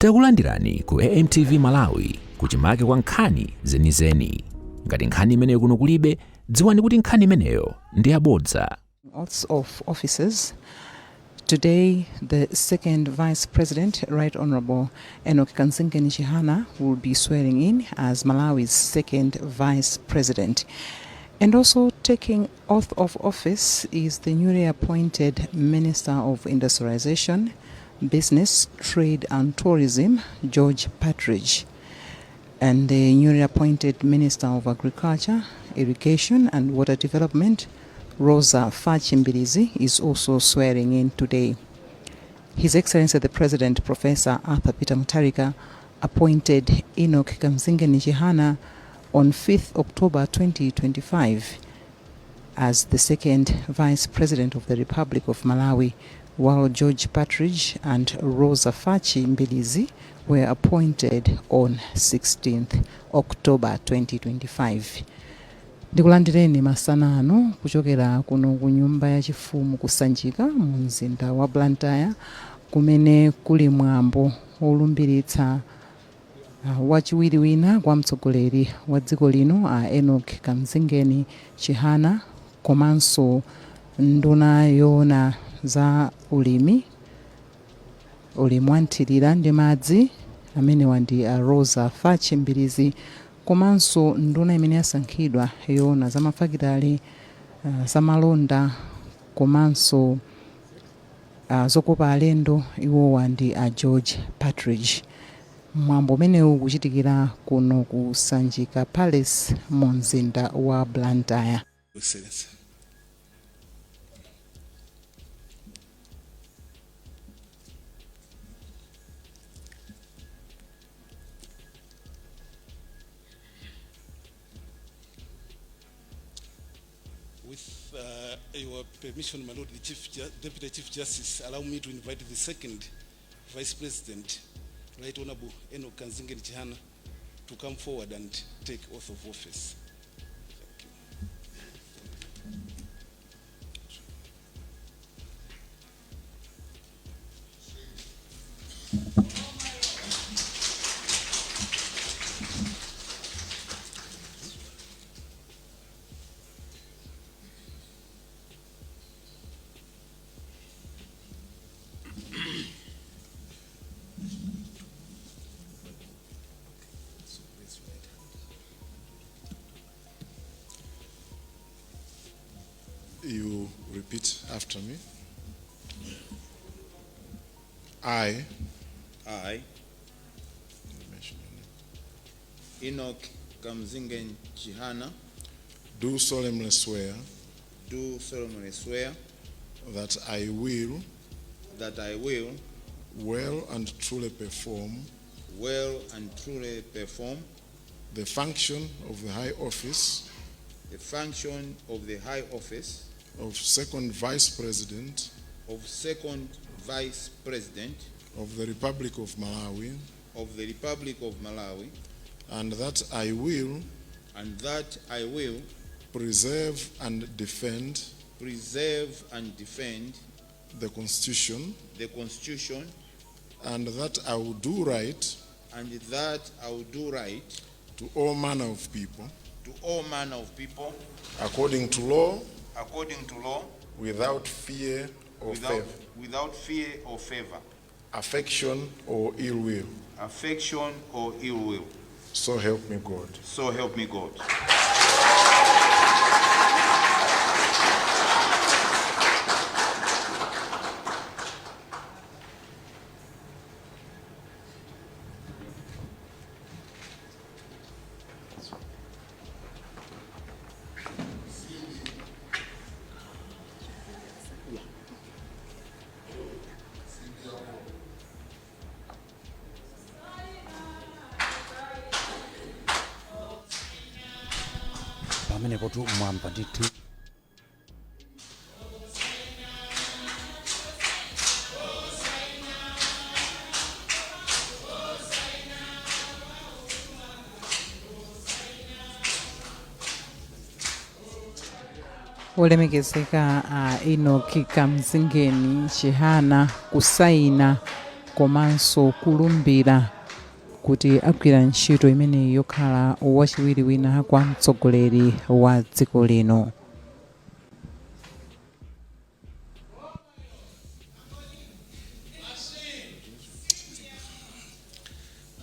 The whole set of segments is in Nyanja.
Takulandirani ku AMTV Malawi kuchimake kwa nkhani zenizeni. Ngati nkhani imeneyo kuno kulibe, dziwani kuti nkhani imeneyo ndi yabodza. Oaths of offices. Today, the second Vice President, Right Honorable Enoch Kamzingeni Chihana, will be swearing in as Malawi's second Vice President. And also taking oath of office is the newly appointed Minister of Industrialization, Business, Trade and Tourism, George Partridge. And the newly appointed Minister of Agriculture, Irrigation and Water Development, Rosa Fachi Mbilizi, is also swearing in today. His Excellency the President, Professor Arthur Peter Mutharika, appointed Enoch Kamzingeni Chihana on 5th October 2025 as the second Vice President of the Republic of Malawi, while George Partridge and Rosa Fachi Mbilizi were appointed on 16th October 2025. Ndikulandireni masana ano kuchokera kuno ku nyumba yachifumu kuSanjika mu mzinda wa Blantyre, kumene kuli mwambo wolumbiritsa wachiwiri wina kwa mtsogoleri wa dziko lino, a Enoch Kamzingeni Chihana, komanso nduna yoona za ulimi, ulimi wa nthirira ndi madzi, amenewa ndi a Rosa Fachi Mbilizi, komanso nduna imene yasankhidwa yoona za mafakitale, zamalonda komanso zokopa alendo, iwowa ndi a George Partridge. Mwambo umenewu kuchitikira kuno ku Sanjika Palace mu mzinda wa Blantyre. Excellency. With your permission, my Lord, the Deputy Chief Justice, allow me to invite the second Vice President, Right Honorable Enoch Kamzingeni Chihana, to come forward and take oath of office. Thank you. So raise your right hand. You repeat after me. I, I, you mention your name, Enoch Kamzingeni Chihana, do solemnly swear do solemnly swear that I will that I will well and truly perform well and truly perform the function of the high office the function of the high office of second Vice President of second Vice President of the Republic of Malawi, of the Republic of Malawi, and that I will and that I will preserve and defend preserve and defend the Constitution, the Constitution, and that I will do right and that I will do right to all manner of people to all manner of people according to law, according to law, without fear or without, favor, without fear or favor, affection or ill will. Affection or ill will. So help me God. So help me God. Pamenepotu mwamva ndithu. Olemekezeka a Enoch Kamzingeni Chihana kusayina. Komanso kulumbira kuti agwira ntchito imeneyi yokhala wachiwiri wina kwa mtsogoleri wa dziko lino.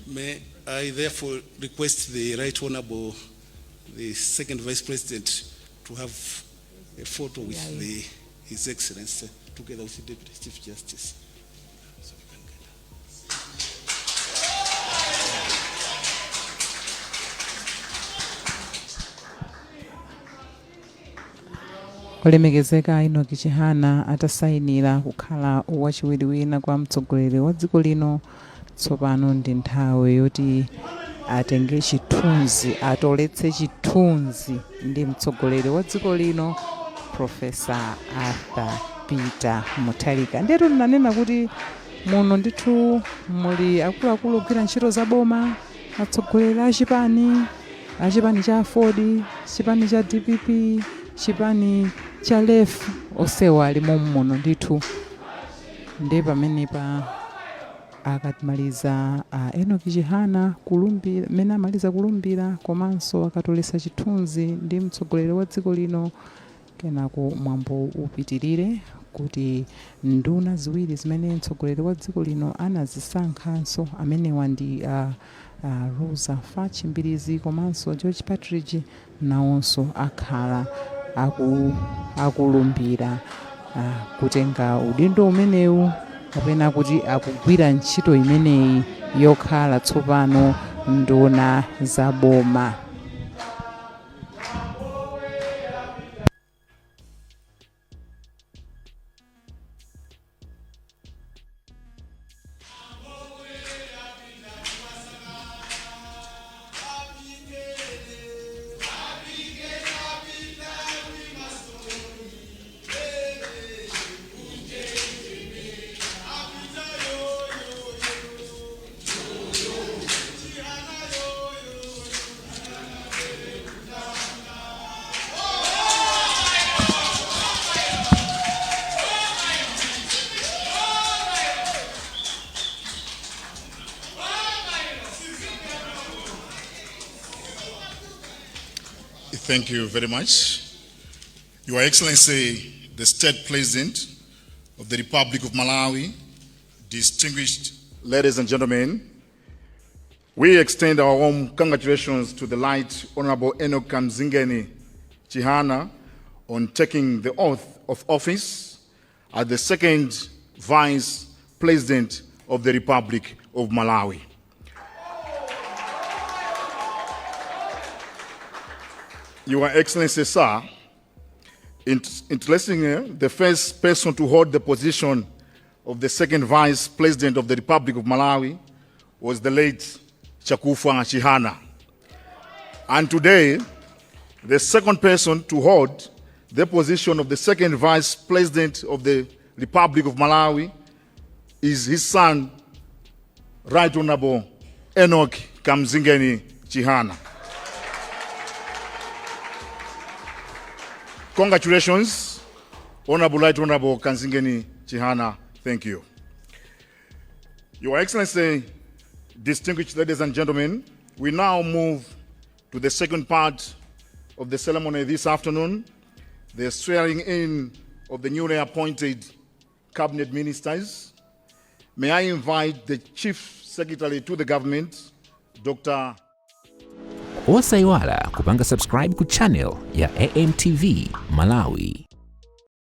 May I therefore request the Right Honorable, the Second Vice President, to have a photo with His Excellency, together with the Deputy Chief Justice. So we can get. Olemekezeka Enoch Chihana atasayinira kukhala wachiwiri wina kwa mtsogoleri wa dziko lino, tsopano ndi nthawi yoti atenge chithunzi, atoletse chithunzi ndi mtsogoleri wa dziko lino, Professor Arthur Peter Mutharika. Ndetu ndinanena kuti muno ndithu muli akuluakulu ogwira ntchito za boma, atsogoleri achipani, achipani cha AFORD, chipani cha DPP, chipani cha LEF, onsewa alimo muno ndithu. Ndi pamenepa akatimaliza Enoch Chihana kulumbira, mmene amaliza kulumbira komanso akatolesa chithunzi ndi mtsogoleri wa dziko lino, kenako mwambo upitirire kuti nduna ziwiri zimene mtsogoleri wa dziko lino anazisankhanso, amenewa ndi Rosa Fatch Mbilizi komanso George Partridge, nawonso akhala akulumbira kutenga udindo umenewu kapena kuti akugwira ntchito imeneyi yokhala tsopano nduna za boma. Thank you very much. Your Excellency, the State President of the Republic of Malawi, distinguished ladies and gentlemen, we extend our warm congratulations to the Right Honorable Enoch Kamzingeni Chihana on taking the oath of office as the second Vice President of the Republic of Malawi. Your Excellency, sir, interestingly, the first person to hold the position of the second Vice President of the Republic of Malawi was the late Chakufwa Chihana. And today, the second person to hold the position of the second Vice President of the Republic of Malawi is his son, Right Honorable Enoch Kamzingeni Chihana. Congratulations, Honorable Right Honorable Kamzingeni Chihana. Thank you. Your Excellency, distinguished ladies and gentlemen, we now move to the second part of the ceremony this afternoon, the swearing in of the newly appointed cabinet ministers. May I invite the Chief Secretary to the government, Dr. Osayiwala kupanga subscribe ku channel ya AMTV Malawi.